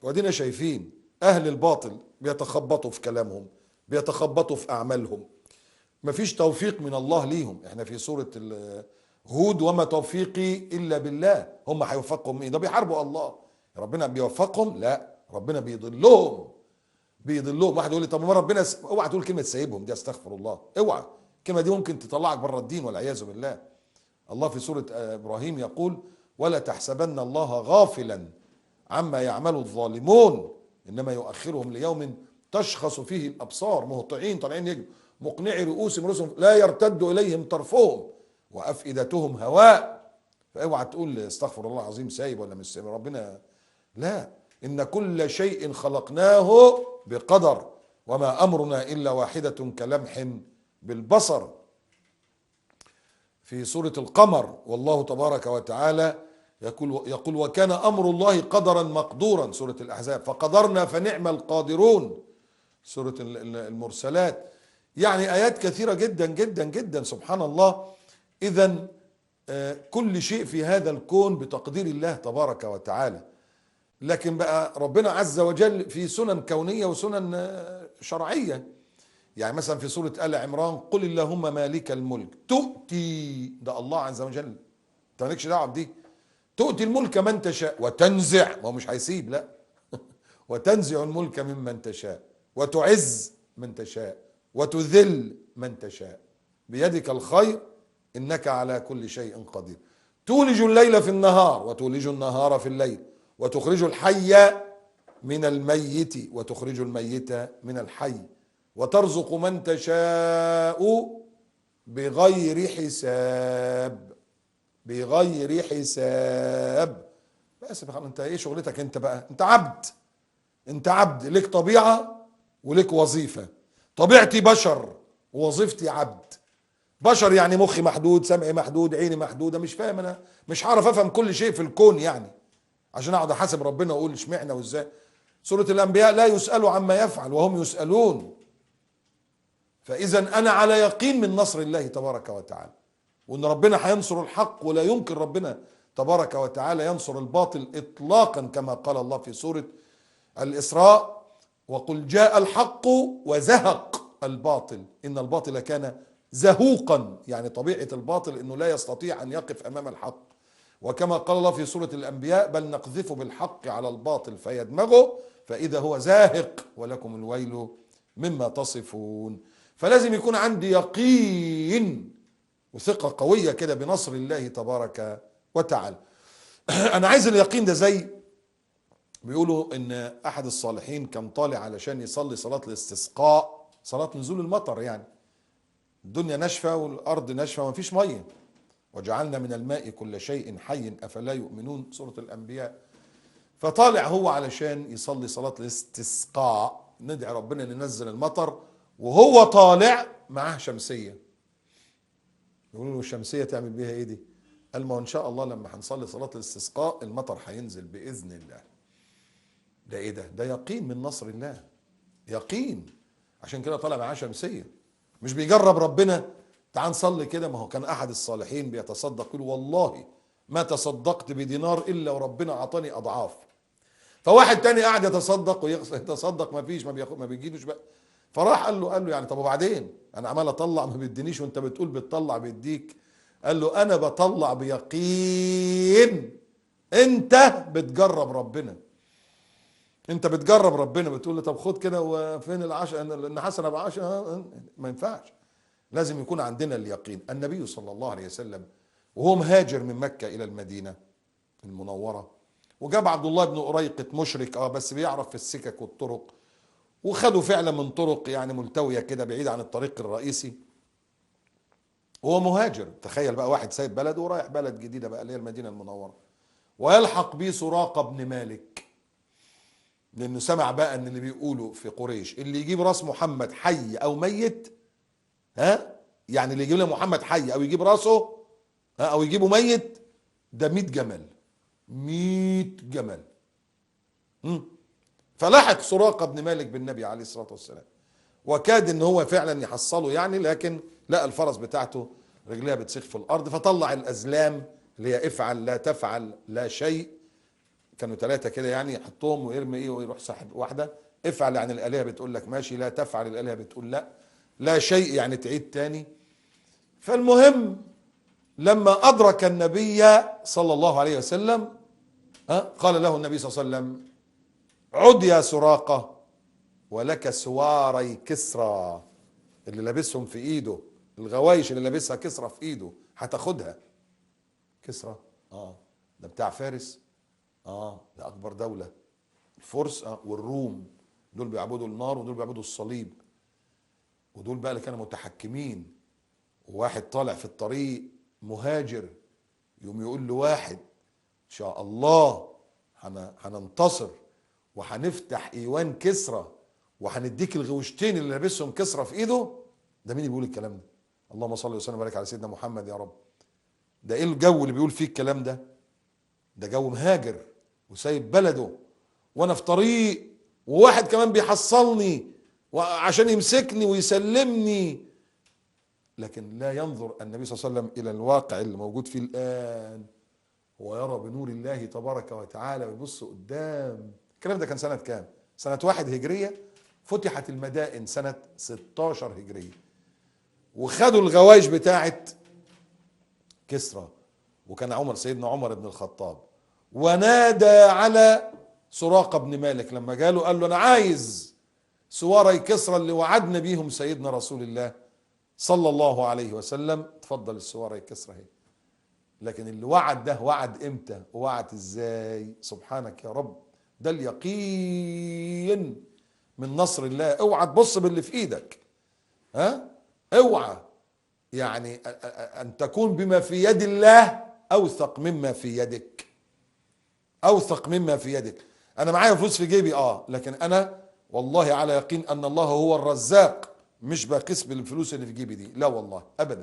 وادينا شايفين اهل الباطل بيتخبطوا في كلامهم، بيتخبطوا في اعمالهم، مفيش توفيق من الله ليهم. احنا في سورة هود، وما توفيقي الا بالله. هم هيوفقهم ايه؟ ده بيحاربوا الله. ربنا بيوفقهم؟ لا، ربنا بيضلهم، بيضلهم. واحد يقول لي طب ما ربنا اوعى تقول كلمة سايبهم دي، استغفر الله، اوعى الكلمة دي ممكن تطلعك بره الدين والعياذ بالله. الله في سورة ابراهيم يقول ولا تحسبن الله غافلا عما يعمل الظالمون انما يؤخرهم ليوم تشخص فيه الابصار. مهطعين طالعين يجروا، مقنعي رؤوسهم رؤوسهم لا يرتد اليهم طرفهم وافئدتهم هواء. فاوعى تقول استغفر الله العظيم سايب ولا مش سايب ربنا، لا، ان كل شيء خلقناه بقدر وما امرنا الا واحدة كلمح بالبصر. في سورة القمر والله تبارك وتعالى يقول وكان امر الله قدرا مقدورا، سورة الاحزاب، فقدرنا فنعم القادرون، سورة المرسلات. يعني ايات كثيرة جدا جدا جدا، سبحان الله. اذا كل شيء في هذا الكون بتقدير الله تبارك وتعالى. لكن بقى ربنا عز وجل في سنن كونية وسنن شرعية. يعني مثلا في سورة آل عمران قل اللهم مالك الملك تؤتي، ده الله عز وجل، انت مالكش دعوة بدي، تؤتي الملك من تشاء وتنزع، ما هو مش هيسيب، لا وتنزع الملك ممن تشاء وتعز من تشاء وتذل من تشاء بيدك الخير إنك على كل شيء قدير. تولج الليل في النهار وتولج النهار في الليل وتخرج الحي من الميت وتخرج الميت من الحي وترزق من تشاء بغير حساب، بغير حساب. بس انت ايه شغلتك انت بقى؟ انت عبد، انت عبد، لك طبيعة ولك وظيفة. طبيعتي بشر ووظيفتي عبد. بشر يعني مخي محدود، سمعي محدود، عيني محدودة، مش فاهم، انا مش هعرف افهم كل شيء في الكون يعني عشان اقعد احاسب ربنا واقول اشمعنى وازاي. سورة الانبياء لا يسألوا عما يفعل وهم يسألون. فاذا انا على يقين من نصر الله تبارك وتعالى، وان ربنا هينصر الحق، ولا يمكن ربنا تبارك وتعالى ينصر الباطل اطلاقا، كما قال الله في سورة الاسراء وقل جاء الحق وزهق الباطل ان الباطل كان زهوقا. يعني طبيعة الباطل انه لا يستطيع ان يقف امام الحق. وكما قال الله في سورة الانبياء بل نقذف بالحق على الباطل فيدمغه فاذا هو زاهق ولكم الويل مما تصفون. فلازم يكون عندي يقين وثقة قوية كده بنصر الله تبارك وتعالى. أنا عايز اليقين ده، زي بيقولوا إن أحد الصالحين كان طالع علشان يصلي صلاة الاستسقاء، صلاة نزول المطر، يعني الدنيا ناشفة والأرض ناشفة ومفيش مية. وجعلنا من الماء كل شيء حي أفلا يؤمنون، سورة الأنبياء. فطالع هو علشان يصلي صلاة الاستسقاء، ندعي ربنا ننزل المطر، وهو طالع معاه شمسية. يقولوا له الشمسية تعمل بيها ايه دي؟ قال ما هو ان شاء الله لما هنصلي صلاة الاستسقاء المطر هينزل بإذن الله. ده ايه ده؟ ده يقين من نصر الله، يقين. عشان كده طالع معاه شمسية، مش بيجرب ربنا تعال نصلي كده. ما هو كان احد الصالحين بيتصدق يقول والله ما تصدقت بدينار الا وربنا عطاني اضعاف. فواحد تاني قاعد يتصدق ويتصدق ما فيش، ما بيجيلوش بقى. فراح قال له يعني طب وبعدين انا عمال اطلع ما بيدينيش وانت بتقول بتطلع بيديك. قال له انا بطلع بيقين، انت بتجرب ربنا، انت بتجرب ربنا، بتقول له طب خد كده وفين العشرة ان حسنه بعشرة. ما ينفعش، لازم يكون عندنا اليقين. النبي صلى الله عليه وسلم وهو مهاجر من مكة الى المدينة المنورة، وجاب عبد الله بن أريقط مشرك بس بيعرف في السكك والطرق، وخدوا فعلا من طرق يعني ملتوية كده بعيد عن الطريق الرئيسي، وهو مهاجر. تخيل بقى واحد سايب بلده ورايح بلد جديدة بقى اللي هي المدينة المنورة، ويلحق بيه سراقة بن مالك، لأنه سمع بقى ان اللي بيقولوا في قريش اللي يجيب راس محمد حي أو ميت، ها يعني اللي يجيب له محمد حي أو يجيب راسه، ها أو يجيبه ميت، ده 100 جمل، 100 جمل. فلحق سراقة بن مالك بالنبي عليه الصلاة والسلام، وكاد ان هو فعلا يحصله يعني، لكن لقى الفرس بتاعته رجليها بتسيخ في الارض، فطلع الازلام اللي هي افعل لا تفعل لا شيء، كانوا 3 كده يعني، يحطهم ويرمي ايه ويروح ساحب واحدة. افعل يعني الآلهة بتقول لك ماشي، لا تفعل الآلهة بتقول لا، لا شيء يعني تعيد تاني. فالمهم لما أدرك النبي صلى الله عليه وسلم، قال له النبي صلى الله عليه وسلم: عد يا سراقة ولك سواري كسرى. اللي لابسهم في ايده، الغوايش اللي لابسها كسرى في ايده هتاخدها. كسرى ده بتاع فارس، ده اكبر دولة، الفرس والروم، دول بيعبدوا النار ودول بيعبدوا الصليب، ودول بقى اللي كانوا متحكمين. وواحد طالع في الطريق مهاجر يقوم يقول له واحد: ان شاء الله هننتصر وهنفتح ايوان كسرى وهنديك الغوشتين اللي لابسهم كسرى في ايده. ده مين اللي بيقول الكلام ده؟ اللهم صل وسلم وبارك على سيدنا محمد يا رب. ده ايه الجو اللي بيقول فيه الكلام ده؟ ده جو مهاجر وسايب بلده، وانا في طريق، وواحد كمان بيحصلني عشان يمسكني ويسلمني. لكن لا ينظر النبي صلى الله عليه وسلم الى الواقع اللي موجود فيه الان، هو يرى بنور الله تبارك وتعالى ويبص قدام. الكلام ده كان سنة كام؟ سنة 1 هجرية. فتحت المدائن سنة 16 هجرية، وخدوا الغوايش بتاعت كسرى، وكان عمر سيدنا عمر بن الخطاب، ونادى على سراقة بن مالك لما جاله قال له: أنا عايز سواري كسرى اللي وعدنا بيهم سيدنا رسول الله صلى الله عليه وسلم. تفضل السواري كسرى اهي. لكن اللي وعد ده وعد امتى ووعد ازاي؟ سبحانك يا رب. ده اليقين من نصر الله. اوعى تبص باللي في ايدك، ها، اوعى يعني ان تكون بما في يد الله اوثق مما في يدك، اوثق مما في يدك. انا معايا فلوس في جيبي لكن انا والله على يقين ان الله هو الرزاق، مش بقيس بالفلوس اللي في جيبي دي، لا والله ابدا.